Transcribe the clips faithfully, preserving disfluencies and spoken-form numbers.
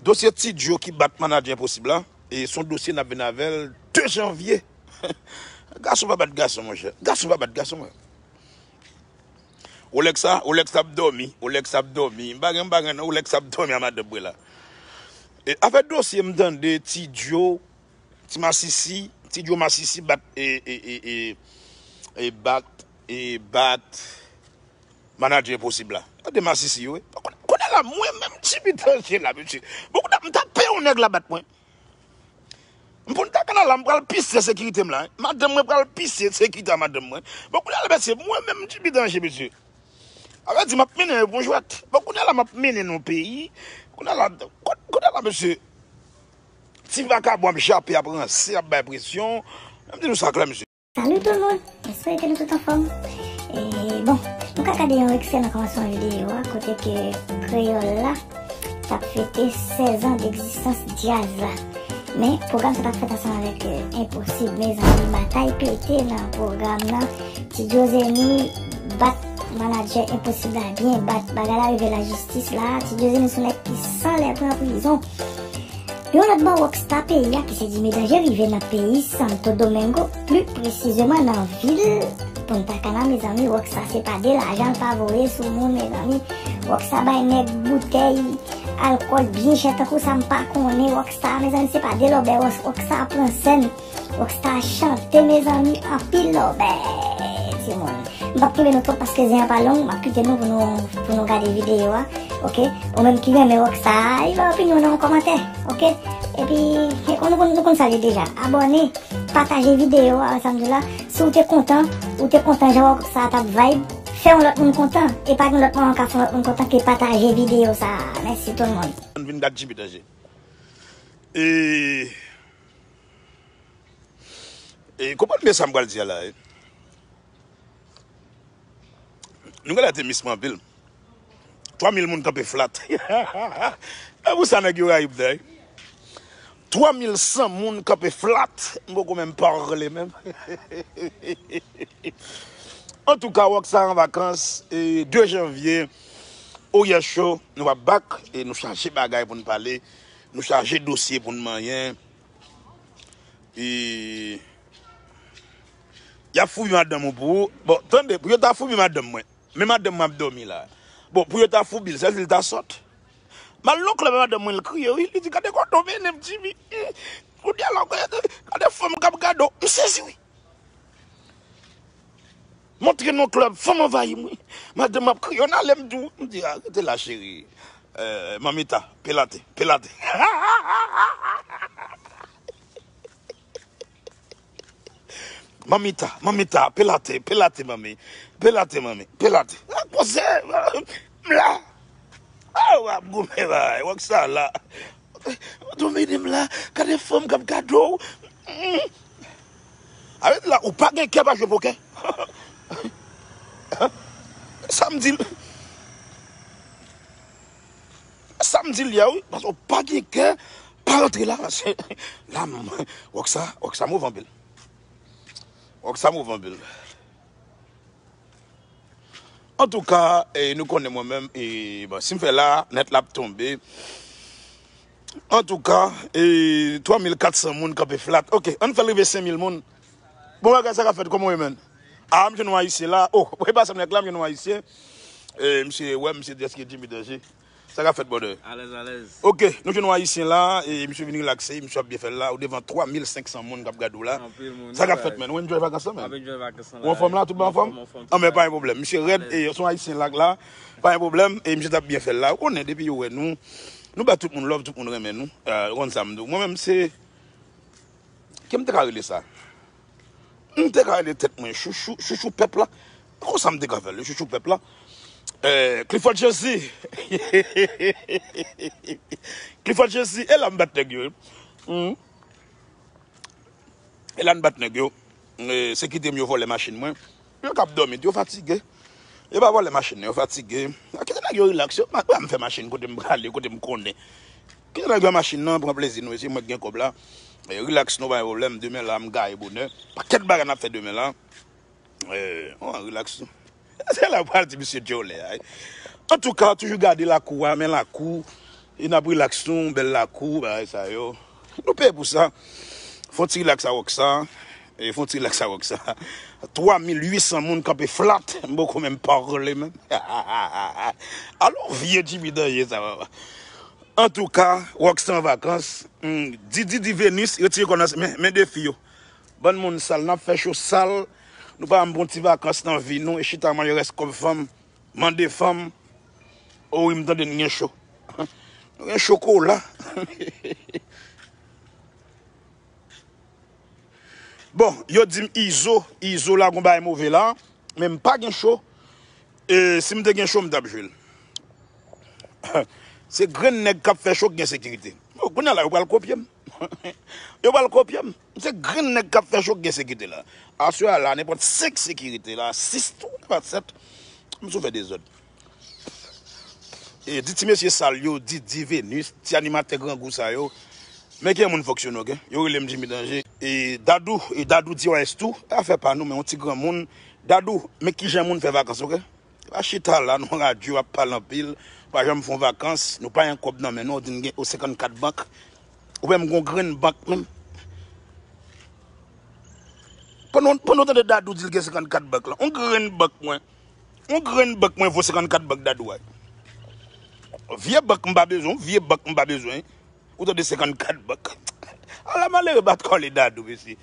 Dosye Ti Djo ki bat manadjè Enposib la, e se yon dosye n ap vin avè l de janvye. Gason pa bat gason, monchè. Gason pa bat gason, mwen. Rolex sa, Rolex ap dòmi, Rolex ap dòmi. M pa gen, m pa gen, non, Rolex ap dòmi a madanm mwen la. E, afè dosye m tande Ti Djo, Ti Masisi, Ti Djo Masisi bat, e, e, e, e, e bat, e bat manadjè Enposib la. Tande masisi yo, wi. Kounye a la, mwen menm Jimmy Danger la, mesye. Bon, kounye a, m ta peye yon nèg la bat mwen. M pou n ta kanal la, m pral pise sekirite m la, wi. Madanm mwen pral pise sekirite a madanm mwen. Bon, kounye a la, mesye, mwen menm Jimmy Danger, mesye. Sa vle di, m ap mennen yo pou jwèt. Bon, kounye a la, m ap mennen nou peyi. Kounye a la, kounye a la, mesye, ti vakabon ap jape, ap ranse, ap bay presyon. M di nou sa klè, mesye. Salut tout le monde, espere ke nou tout anfòm. E bon, nou ka gade yon ekstrè nan kòmansman videyo a, kote ke Kreyòl la t ap fete sèz an degzistans djaz la. Men, pwogram sa t ap fèt ansanm avèk, e, Enposib. Mezanmi, batay pete nan pwogram nan. Ti Djo Zeni bat manadjè Enposib la, byen bat. Bagay la rive lajistis la. Ti Djo Zeni se yon nèg ki sanlè pran prizon. Yon lòt bò, Rockstar peyi a, ki se Jimmy Danger, rive nan peyi Santo Domingo, pli presizeman nan vil Punta Cana, mezanmi. Rockstar se pa de lajan l pa voye sou moun, mezanmi. Rockstar bay nèg boutèy alkòl byen chè, tankou sa m pa konnen. Rockstar, mezanmi, se pa de lòbèy. Rockstar pran sèn. Rockstar chante, mezanmi, anpil lòbèy, timoun. M p ap kenbe nou twòp paske zen an pa long, m ap kite nou pou nou, pou nou gade videyo a, oke? Ou menm ki renmen Rockstar, li ba opinyon nan yon kòmantè, oke? Epi, nou konn, nou konn sa l ye deja. Abòne, pataje videyo a, sa m di w la. Si w te kontan, ou te kontan jan Rockstar t ap vibe, fè yon lòt moun kontan. E pa gen lòt manman k ap fè yon lòt moun kontan ke pataje videyo sa a. Mèsi tout moun. Ann vin gad Jimmy Danger. E, e konprann byen sa m pral di a la, e. Nou genlè te mis mwen anpil. Twa mil moun kanpe flat. E pou sa nèg yo rayi m nan, wi. Twa mil san moun kanpe flat. M poko menm pale menm. Antouka, Rockstar an vakans, e, de janvye, Oryè Show, nou ap back, e nou chaje bagay pou n pale, nou chaje dosye pou n manyen. E, y ap foubi madanm ou pou ou. Bon, tande, pou yo ta foubi madanm mwen. Men madanm mwen ap dòmi la. Bon, pou yo ta foubi l, sèl si l ta sòt. M al nan klèb madanm mwen, l kriye, wi. Li di, "Gade kote w mennen m, Jimmy." Kounye a la, gade, gade fanm k ap gade w. M sezi, wi. M antre nan klèb, fanm anvayi m, wi. Madanm ap kriye, "Ann ale," m di, m di, "A, rete la, cheri." Eh, Mamita, pelate, pelate. Mamita, Mamita, pelate, pelate, mami. Pelate, mami, pelate. Ah, poze, m la. Ah, w ap goumen, bay, wè sa la. Domine m la, gade fanm k ap gade w. Mm. Avèk la, ou pa gen kè pa jwe pokè. Sa m di l. Sa m di l ye a, wi, paske w pa gen kè, pa rantre la, paske la, m, Rockstar, Rockstar move anpil. Rockstar move anpil. Antouka, e, nou konnen mwen menm, e, bon, si m fè la, nèt la ap tonbe. Antouka, e, twa mil kat san moun kanpe flat. Oke, ann fè l rive senk mil moun. Bon bagay, sa k ap fèt, kòman w ye, menn? Ah, m jwenn yon ayisyen la. Oh, e pa sa m nèg la, m jwenn yon ayisyen. E, misye, wè, misye di èske Jimmy Danger. Sa k ap fèt, brother? Alèz, alèz. Oke, nou jwenn yon ayisyen la, e misye vin relakse, misye ap byen fè l la, ou devan twa mil senk san moun k ap gade w la. Anpil moun, wi. Sa k ap fèt, menn? Ou enjoy vakans lan, menn? Ap enjoy vakans lan. Ou anfòm la, tout bon anfòm? Anfòm, tout bagay. Anben, pa gen pwoblèm. Misye rèd, e se yon ayisyen la, la. Pa gen pwoblèm, e misye t ap byen fè l la. Ou konnen, depi yo wè nou, nou ba tout moun love, tout moun renmen nou. Eh, ou konn sa m di w. Mwen menm, se Ke m te ka rele sa? M te ka rele tèt mwen chouchou, chouchou pèp la. Konsa m te ka fè l, chouchou pèp la. Eh, Clifford Jersey. Clifford Jersey, e la m bat nèg yo, wi. Hmm. E la m bat nèg yo. Eh, se kite m yo vòlè machin mwen. Yo k ap dòmi, yo fatige. Yo pa vòlè machin nan, yo fatige. A, kite nèg yo rilaks, yo, m, m fè machin kote m prale, kote m konnen. Kite nèg yo machin nan, pran plezi nou, se mwen ki gen kòb la. Eh, rilaks nou, pa gen pwoblèm, demen la, m gaye bonè. Pakèt bagay n ap fè demen la. Eh, oh, rilaks nou. Se la pral di misye dyòlè a, wi. Antouka, toujou gade lakou a, men lakou, E n ap rilaks tou, bèl lakou, bagay sa yo. Nou peye pou sa. Fè yon ti rilaks a Rockstar. E fè yon ti rilaks a Rockstar. Twa mil uit san moun kanpe flat. M poko menm pale menm. Alò, vye Jimmy Danje sa, papa. Antouka, Rockstar an vakans. Hmm, Didi di Venus, retire kò nan, men, men defi yo. Bann moun sal, n ap fè cho sal. Nou pa janm pran ti vakans nan vi nou, e chita manje rès kòb fanm. Mande fanm, o wi, m tande n gen cho. Nou gen chokola. Bon, yo di m Izo, Izo la gon bagay move la, men m pa gen cho. E si m te gen cho, m t ap jwe l. Se grenn nèg k ap fè cho k gen sekirite. Bon, kounye a la, yo pral kopye m. Yo pral kopye m. Se grenn nèg k ap fè cho k gen sekirite la. Aswè a la, nenpòt senk sekirite la, sis tou, nenpòt sèt. M sou fè dezòd. E di ti mesye sal yo, di, di Venus, ti animatè grangou sa yo. Men ki moun fonksyone, oke? Yo rele m Jimmy Danje. E Dadou, e Dadou di yon S tou, afè pa nou, men yon ti granmoun. Dadou, men kijan moun fè vakans, oke? Pa chita la nan radyo ap pale anpil, pa janm fè yon vakans, nou pa gen kòb nan men nou, ou di n gen o senkannkat bank. Ou menm gon grenn bank menm. Pandan, pandan w tande Dadou di l gen senkannkat bank la, yon grenn bank mwen. Yon grenn bank mwen vo senkannkat bank Dadou a. Vye bank m pa bezwen, vye bank m pa bezwen. Ou tande senkannkat bank. Ala malere bat kòle Dadou, mesye.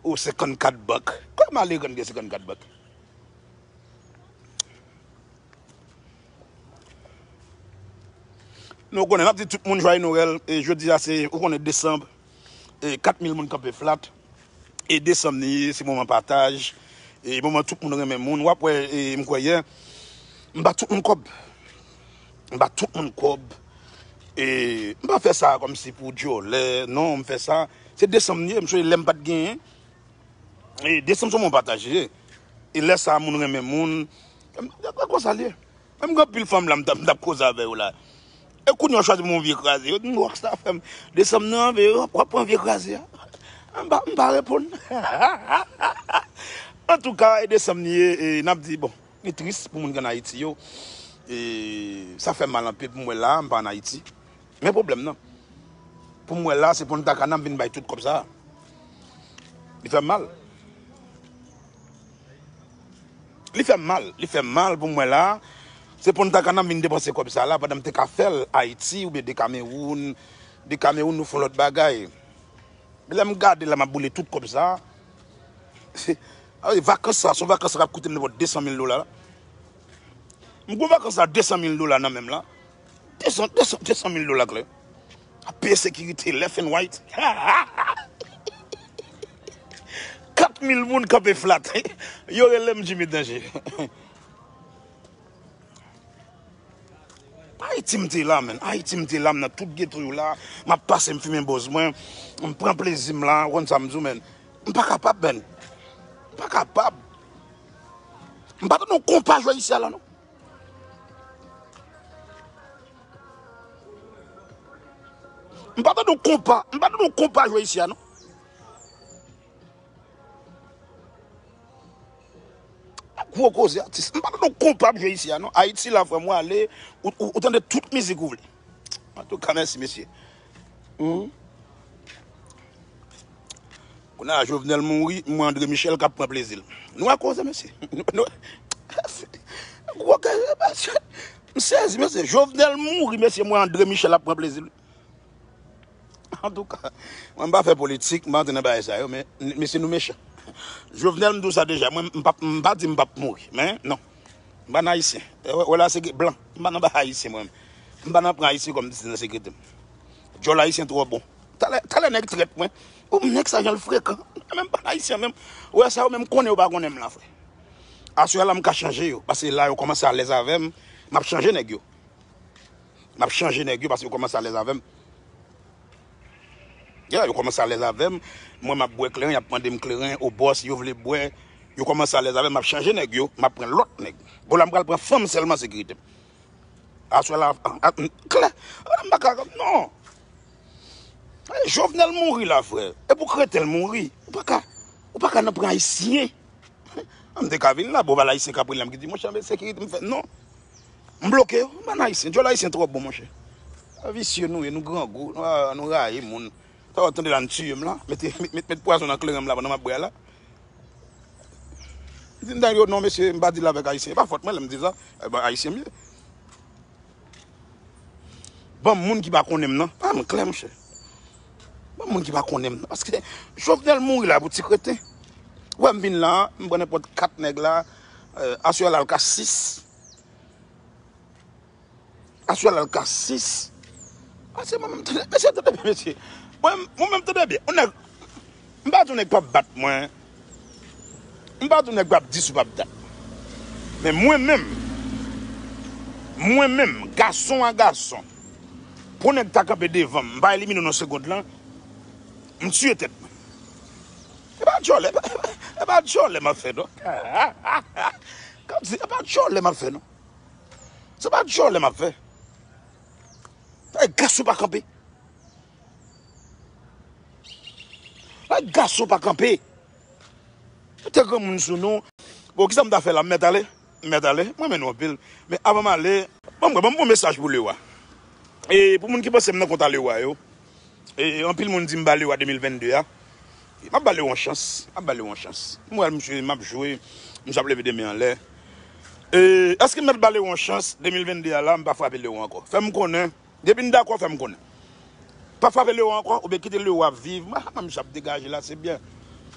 O senkannkat bank. Kòman malere gen senkannkat bank? Nou konnen, n ap di tout moun jwaye Nwèl. E jodi a se, ou konnen, desanm. E kat mil moun kanpe flat. E desanm ni, se moman pataj. E moman tout moun renmen moun. W ap wè, e m kwè yè, m ba tout moun kòb. M ba tout moun kòb. E m pa fè sa kòmsi pou djòlè. Non, m fè sa. Se desanm ni, m sonje lè m pa t genyen. E desanm se yon moman pataje. E lè sa a, moun renmen moun. E konsa l ye. Menm gen anpil fanm la, m t ap, m t ap koze avè yo la. E kounye a, yo chwazi pou yon vye kraze. Yo di m, Rockstar fè m desanm nan, w ap, w ap pran vye kraze a. M pa, m pa reponn. Antouka, e desanm li ye, e n ap di, bon, li tris pou moun ki ann Ayiti yo. E sa fè m mal anpil pou m wè la, m pa ann Ayiti. Men pwoblèm nan, pou m wè la, se Punta Cana m vin bay tout kòb sa a. Li fè m mal. Li fè m mal. Li fè m mal pou m wè la, se Punta Cana m vin depanse kòb sa a la, pandan m te ka fè l Ayiti oubyen de Kamewoun. De Kamewoun, nou fè yon lòt bagay. Men lè m gade la, m ap boule tout kòb sa a. Se, a, vakans sa, se yon vakans sa k ap koute m nenpòt desann mil dola la. M gon vakans la, desann mil dola nan men m la. Desann, desann, desann mil dola klè. Ap peye sekirite, left and right. Kat mil moun kanpe flat. Yo rele m Jimmy Danje. Ayiti m te la, menn. Ayiti m te la, m nan tout geto yo la. M ap pase, m fimen bòz mwen. M pran plezi m la, ou konn sa m di w, menn. M pa kapab, menn. M pa kapab. M pa tande yon konpa jwe isi a la, non. M pa tande yon konpa, m pa tande yon konpa jwe isi a, non. Gwo koze atis. M pa tande yon konpa ap jwe isi a, non. Ayiti la, frè m, ou ale, ou, ou, ou tande tout mizik ou vle. Antouka, mèsi, mesye. Hmm. Kounye a, Jovenel mouri, m wè André Michel k ap pran plezi l. Nou a koze, mesye. Nou, nou, gwo ke, mesye. M sezi, mesye. Jovenel mouri, mesye, m wè André Michel ap pran plezi l. Antouka, mwen m pa fè politik, m pa antre nan bagay sa yo, men, mesye, nou mechan. Jovenel, m di w sa deja, mwen, m pa, m pa di m p ap mouri, men, non. M pa nan ayisyen. E, wè, wè la se blan. M pa nan bay ayisyen, mwen. M pa nan pran ayisyen kòm ti nan sekirite m. Djòl ayisyen twò bon. Talè, talè nèg trèt mwen. O, nèg sa jan l frekan. Menm pa nan ayisyen menm. Wè sa yo menm konnen yo pa konnen m la, frè. Aswè la m ka chanje yo. Paske la yo kòmanse alèz avè m. M ap chanje nèg yo. M ap chanje nèg yo paske yo kòmanse alèz avè m. Ya, yo kòmanse alèz avè m. Mwen, m ap bwè kleren, y ap mande m kleren, o bòs, yo vle bwè. Yo kòmanse alèz avè m, m ap chanje nèg yo, m ap pran lòt nèg. Bon, la, m pral pran fanm sèlman sekirite m. Aswè la, a, a, m, klè. A, m pa ka, non. E, Jovenel mouri la, frè. E pou kreten l mouri. Ou pa ka, ou pa ka nan pran ayisyen. M te ka vin la, bon, ba l ayisyen k ap rele m ki di, monchè, men sekirite m fè, non. M bloke yo, m pa nan ayisyen. Djòl ayisyen twò bon, monchè. Visye nou ye, nou grangou, nou, nou rayi moun. Sa w ap tande la, n tiye m la. Mete, met, met, met pwazon nan kleren m la pandan m ap bwè la. M di nèg yo, non, mesye, m pa deal avèk Ayisyen. E pa fòt mwen lè m di sa. E, bon, Ayisyen m ye. Ban m moun ki pa konnen m nan. Ah, m klè, monchè. Ban m moun ki pa konnen m nan. Paske Jovenel mouri la pou ti kreten. Ou wè m vin la, m pran nenpòt kat nèg la, euh, aswè a l al ka sis. Aswè a l al ka sis. Mesye, mwen menm, tande, mesye, tande byen, mesye. Mwen, mwen menm, tande byen. Yon nèg, m pa di yon nèg p ap bat mwen. M pa di yon nèg p ap di si w p ap dat. Men mwen menm, mwen menm, gason a gason, pou nèg ta kanpe devan m, m pa elimine w nan segond lan, m tiye tèt mwen. E pa djòlè, e pa, e pa, e pa djòlè m ap fè, non. Kòmsi, e pa djòlè m ap fè, non. Se pa djòlè m ap fè. Fè gason pa kanpe. Fè gason pa kanpe. Ou te granmoun sou nou. Bon, kisa m ta fè la? M mèt ale? M mèt ale? Mwen renmen nou anpil. Men avan m ale, ban m, ban m bon mesaj pou Lewa. E pou moun ki panse m nan kont a Lewa yo, e anpil moun di m ba Lewa de mil vennde a. M ap ba Lewa yon chans. M ap ba Lewa yon chans. M wè misye, m ap jwe. Misye ap leve de men anlè. E, èske m mèt ba Lewa yon chans? De mil vennde a la, m pa frape Lewa ankò. Fè m konnen. Depi n dakò, fè m konnen. Pa frape Lewa ankò, oubyen kite Lewa viv. Mwen, mwen, misye ap degaje la, se byen.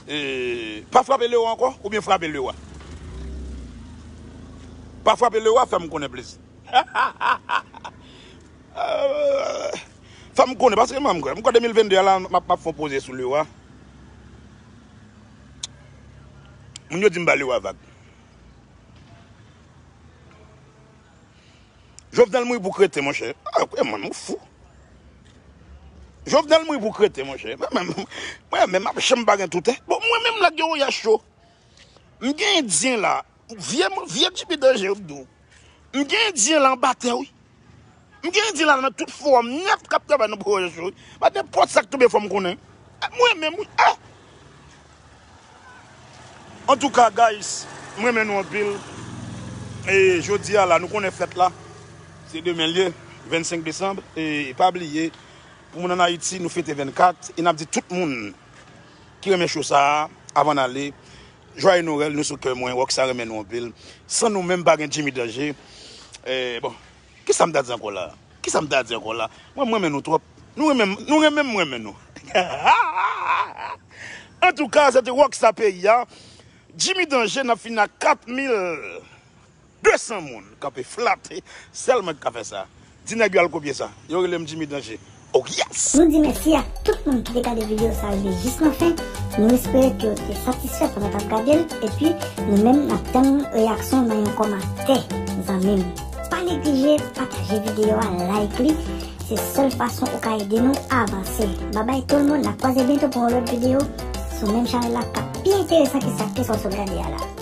E, pa frape Lewa ankò, oubyen frape Lewa. Pa frape Lewa, fè m konnen, please. Euh, fè m konnen, paske mwen, m kwè, m kwè de mil vennde a la, m ap, m ap fè yon poze sou Lewa. Moun yo di m ba Lewa vag. Jovenel mouri pou kreten, monchè. Ah, kwè mwen, ou fou. Jovenel mouri pou kreten, monchè. Mwen menm, mwen menm, m ap janm pa gen toutè. Bon, mwen menm la, gen yon yach yo. M gen endyen la. Vye, vye Jimmy Danje, yo ap di w. M gen endyen la anba tè, wi. M gen endyen la nan tout fòm nèt k ap travay nan pwojè yo, wi. Pa nenpòt sa k tonbe, fò m konnen. Mwen menm, wi. Ah! Antouka, guys, m renmen nou anpil. E jodi a la, nou konnen fèt la, se demen l ye, vennsenk desanm. E pa bliye, pou moun ann Ayiti, nou fete vennkat. E n ap di tout moun ki renmen cho sa a, avan n ale, Joyeux Noël, nou sou kè mwen, Rockstar renmen nou anpil. San nou menm, pa gen Jimmy Danje. E, bon, kisa m ta di ankò la? Kisa m ta di ankò la? Mwen, mwen renmen nou twòp. Nou renmen, nou renmen m, mwen renmen nou. Antouka, se te Rockstar peyi a. Jimmy Danje, n ap fini a kat mil de san moun kanpe flate. Sèl mwen k ka fè sa. Di nèg yo al kopye sa. Yo rele m Jimmy Danje. Oh yes! Nou di mèsi ak tout moun ki te gade videyo sa a rive jis nan fen. Nou espere ke w te satisfè pandan w t ap gade l. Epi, nou menm, n ap tann reyaksyon w nan yon kòmantè, zanmi m. Pa neglije pataje videyo a, like li. Se sèl fason ou ka ede nou avanse. Babay tout moun, n ap kwaze byento pou yon lòt videyo sou menm chanèl la k ap pi enteresan ke sa k te sa w sot gade a la.